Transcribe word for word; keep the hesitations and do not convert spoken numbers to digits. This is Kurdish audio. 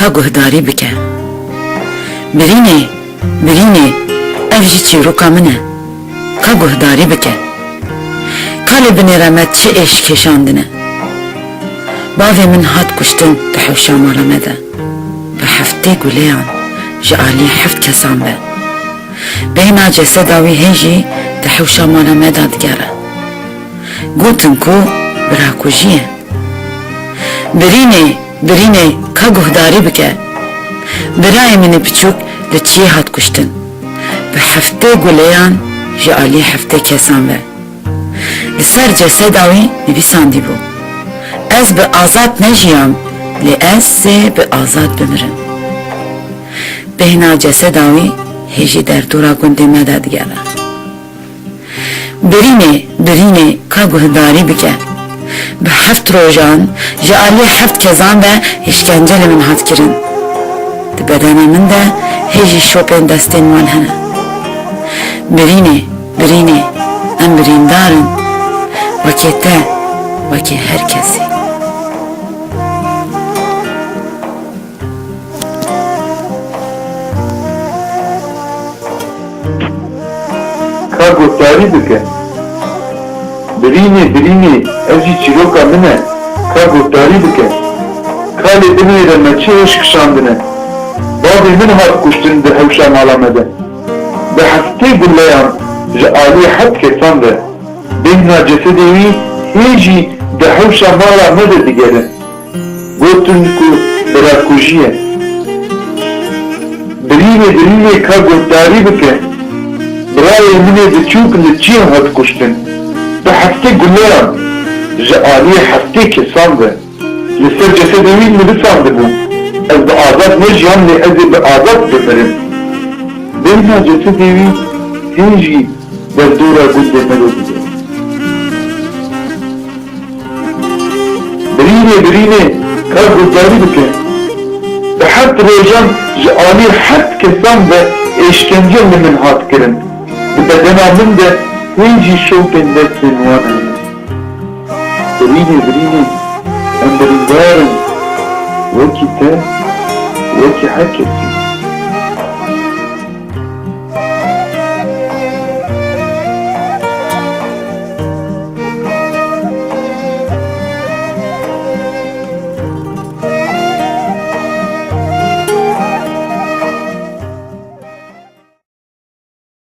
Ka guhdarî bike. Birînê, birînê, ev jî çîroka min e. Ka guhdarî bike. Ka li binê re me çi êş kêşandine. Bavê min hat kuştin di hewşa mala me de. Bi heftê guleyan ji alî heft kesan ve. Bêhna ceseda wî hê jî di hewşa mala me de digere. Gotin ku birakujî ye. Birînê, birînê, ka guhdarî bike. Birayê min ê piçûk li çiyê hat kuştin. Bi heftê guleyan ji alî heftê kesan ve. Li ser ceseda wî nivîsandî bû: Ez bi azad nejiyam, lê ez ê bi azad bimirim. Bêhna ceseda wî hê jî derdora gundê me de digere. Birînê, birînê, ka guhdarî bike. Bi heft rojan ji aliyê heft kezan ve îşkence li min hat kirin. Di bedena min de hê jî şopên destên wan hene. Birînê, birînê, em birîndar in. Wekî te, wekî her kesî. Ka guhdarî bike. Birînê, birînê, ev jî çîroka min e. Ka guhdarî bike. Ka lê binê re me çi êş kişandine. Bavê min hat kuştin di hewşa mala me de. Bi heftê guleyan ji alî heft kesan ve. Bêhna cesedê wî hê jî di hewşa mala me de digere. Gotin ku birakujî ye. Birînê, birînê, ka guhdarî bike. Birayê min ê biçûk li çiyê hat kuştin. Bi heftê guleyan ji aliyê heftê kesan ve. Li ser cesedê wî nivîsandibû: Ez bi azad nejiyan, lê ez ê bi azad bimirim. Bêhna cesedê wî hê jî derdora gundê me de digere. Birînê, birînê, ka guhdarî bike. Bi heft rojan ji alî heft kesan ve êşkence li min hat kirin. Di bedena min de hê jî şopên destên wan hene. Birînê, birînê, em birîndar in. Wekî te, wekî her kesî.